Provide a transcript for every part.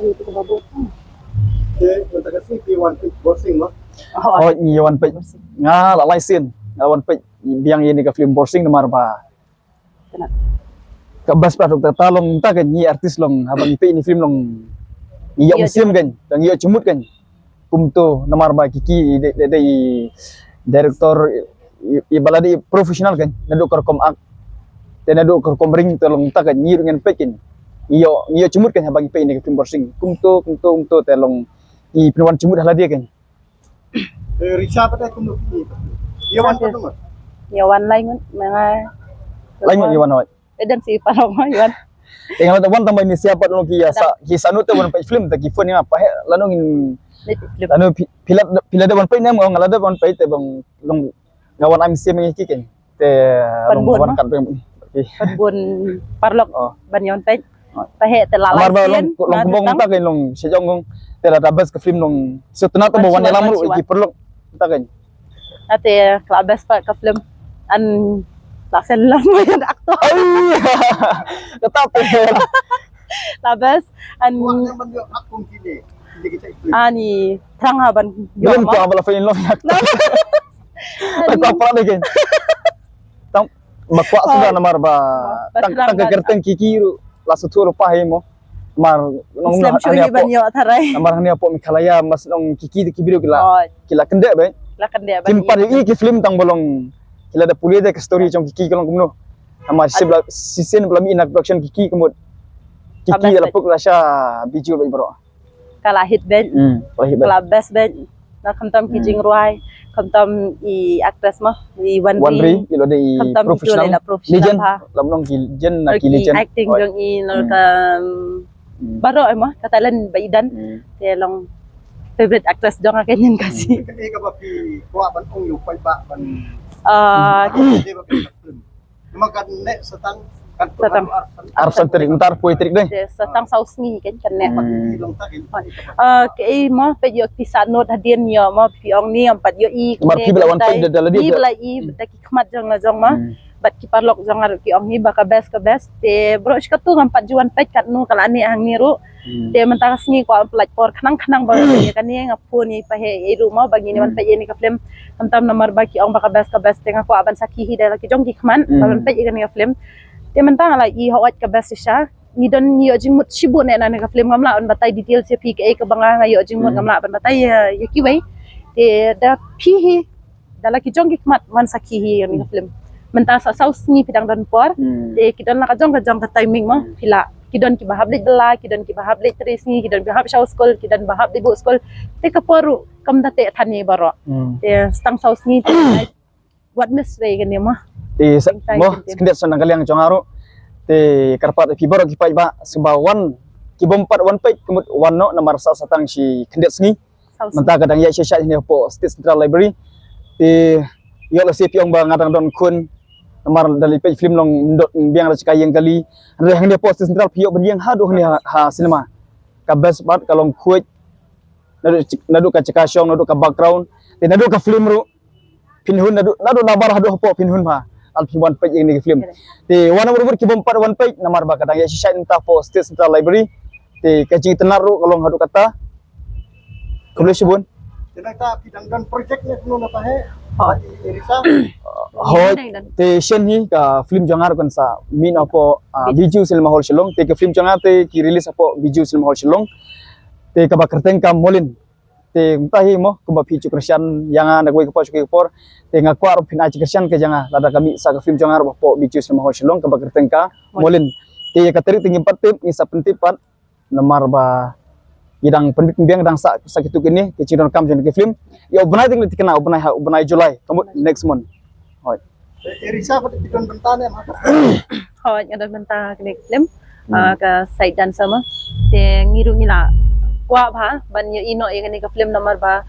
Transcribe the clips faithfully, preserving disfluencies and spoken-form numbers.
Te mynta ka sngi phi wan peit Borsing mo? Oh, ngi wan peit. Nga la lai sien nga wan peit biang ïa kane ka film Borsing namar ba ka best part of the ta long ta ka ngi artist long haba ngi peit ïa kane film long ngi ïoh mynsiem kan, long ngi ïoh jingmut kan. Kumto namar ba ki ki i dei, dei, dei i director i, i ba la dei i professional kan, naduh ka rukom act te naduh ka rukom ring te long ta kan ngi ruh ngan peit kan. Ngi ïoh, ngi ïoh jingmut kan haba ngi peit ïa kane ka film Borsing. Kumto, kumto, kumto te long i pynwan jingmut ha lade kan. Eh, Risha pat kumno phi? Ïa wan pat kumno? Ïa wan lai ngut, ma nga. Lai ngut ïa wan hoi. Eh, dan si parong ïa wan. Te nga la da wan tang ba ni sia pat long ki ïa sa, ki sa nu te wan peit film te ki phone ïa nga pa he la nong in. Lano phi, phi la, phi la da wan peit ne mo, nga la da wan peit te bang long nga wan am sia ngi ki ken. Te long wan kat bang. Pan bun parlok ban ïa wan peit. Pa he te la lai sien long, long bong ta ken long sejong long te la da best ka film long. So tena te wan ïa lam ruh ki parlok ta ken. Ate ka la best pa ka film an la sen lam mo ïa actor. Ai. Kata te. La best an ani thrang ha ban ïoh ma. Ko ba la fa in love ïa actor. Ba kwah pala dei ken. Tang ba kwah suda namar ba tang, tang ka kyrteng Kiki ruh la suthu ruh pa hi mo. Namar nong slem shu hi ban ïoh tharai. Namar hangne hapoh Meghalaya mas nong Kiki te ki briew ki la, ki la kyndeh bad. La kyndeh bad. Kim pat ïohi ki film tang ba long ki la da pule da ka story jong Kiki ka long kumno. Namar shisien ba la mih na production Kiki ka mut Kiki la puk la sha Bijou bad baroh. Ka la hit bad. Ka la best bad. Na khamtam ki jingrwai, khamtam i actress ma, i Wanri, i lo de i khamtam ki professional. Lam nong ki jen na ki legend. Acting jong i nol ka baroh ma ka talent ba i don. Te long favorite actress jong ka nyen ka si. Ka e ka ba phi kwah ban ong ïa u paidbah ban. Ah, Satang arphew tarik, mynta arphew tarik dei. Satang saw sngi kan kan ne. Ah, ke i ma peit ïoh pisa not hadien ïoh ma phi ong ni am pat ïoh i. Mar phi bla wan peit da la di. Ni bla i da ki khmat jong la jong ma. Bad ki parlok jong nga ruh ki ong ni ba ka best ka best te bro shi ka tu ngam pat ju wan peit kat nu ka la ni hang ni ruh. Te mynta ka sngi kwah pynlait por khnang khnang ba ïa kane nga phone ïa pa he ïa ruh ma ba ngin wan peit ïa kane ka film. Khamtam namar ba ki ong ba ka best ka best te nga kwah ban sakhi hi da la ki jong ki khmat ba ban peit ïa kane ka film. Te mynta nga la i hawat ka best shisha. Ngi don ngi ïoh jingmut shibun ne na kane ka film ngam lah ban batai details ïa phi kaei kaba nga nga ïoh jingmut ngam lah ban batai ïa ïa kiwei. Te da phi hi da la ki jong ki khmat wan sakhi hi ïa kane ka film. Mynta sa saw sngi phi dang don por. Te ki don la ka jong ka jong ka timing mo phi la ki don kiba hap leit bylla, ki don kiba hap leit trei sngi, ki don kiba hap shaw skul, ki don ba hap dei buh skul. Te ka por ruh kam da te than ïa baroh. Te stang saw sngi te wat miss re kane mo. Te sa mo skyndiat sa nang ka liang jong nga ruh. Te kyrpad ïa phi baroh ki paidbah sngewbha wan ki bym pat wan peit ka mut wan noh namar sa sa tang shi khyndiat sngi. Mynta ka dang ïaid shisha hangne hapoh State Central Library. Te ïoh lehse phi ong ba nga dang don khun namar da leit peit film long ndot biang da jaka ïeng kali. Hynrei hangne hapoh State Central phi ïoh ban ïeng haduh hangne ha, ha cinema. Ka best part ka long khuid naduh, naduh ka jaka shong, naduh ka background, te naduh ka film ruh. Phin hun naduh, naduh nabar haduh hapoh phin hun bha. Lada phi wan peit ïa kane ka film. Te wan namar ki bym pat wan peit namar ba ka dang ïaid shisha mynta hapoh State Central Library. Te ka jingtynat ruh ka long haduh katta. Khublei shibun. Te nangta phi dang don project ne kumno na tahe? Hoi. Te shen hi ka film jong nga ruh kan sa mih hapoh, ah, Bijou Cinema Hall Shillong. Te ka film jong nga te ki release hapoh Bijou Cinema Hall Shillong. Te kaba kyrteng ka Molin. Te mynta hi mo kumba phi ju kyrshan ïa nga na kawei ka por sha kawei ka por. Te nga kwah ruh phin ai jingkyrshan ka jong nga lada ka mih sa ka film jong nga ruh hapoh Bijou Cinema Hall Shillong kaba kyrteng ka Molin. Te ïa ka tarik te ngim pat tip, ngi sa pyntip pat namar ba ngi dang pynbit pynbiang dang sa, sa kitu kine ki jingdonkam jong ki film. Ïa u bnai te ngi la thikna u bnai ha u bnai July ka mut next month. Hoi. Eh, Risha pat phi don bynta ne ma? Hoi, nga don bynta kane ka film. Ah, ka side dancer ma. Te ngi ruh ngi la kwah bha ban ïohi noh ïa kane ka film namar ba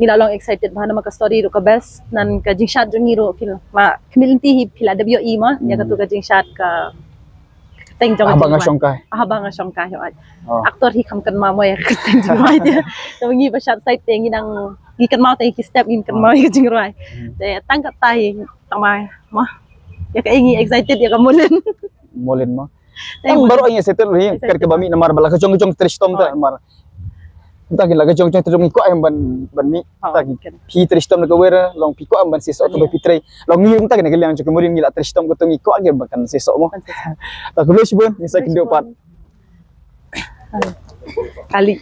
ngi la long excited bha namar ka story ruh ka best, nangta ka jingshad jong ngi ruh phi la, ma khmih lynti hi phi la dep ïohi ma ïa katu ka jingshad ka kyrteng jong Haba Nga Shongkai. Haba Nga Shongkai, hoi. Actor hi kham kynmaw mo ïa ka kyrteng jingrwai te. Te ngi ba shad side te ngi dang ngi kynmaw te ki step ngi kynmaw ïa ka jingrwai. Te tang katta hi tang ba mo. Ïa ka ngi excited ïa ka Molin. Molin mo. Em baroh ngi excited ruh hi, kat kaba mih namar ba la ka jong ka jong trei shitom te namar. Mynta ki la ka jong ka jong trei shitom ngi kwah em ban ban mih. Mynta ki phi trei shitom na ka wer, long phi kwah em ban siew soh kaba phi trei. Long ngi mynta ki na ka liang jong ka Mawryngkneng ngi la trei shitom, kato ngi kwah ki ba kan siew soh mo. Ta khublei shibun, ngi sa ïakynduh pat. Kali.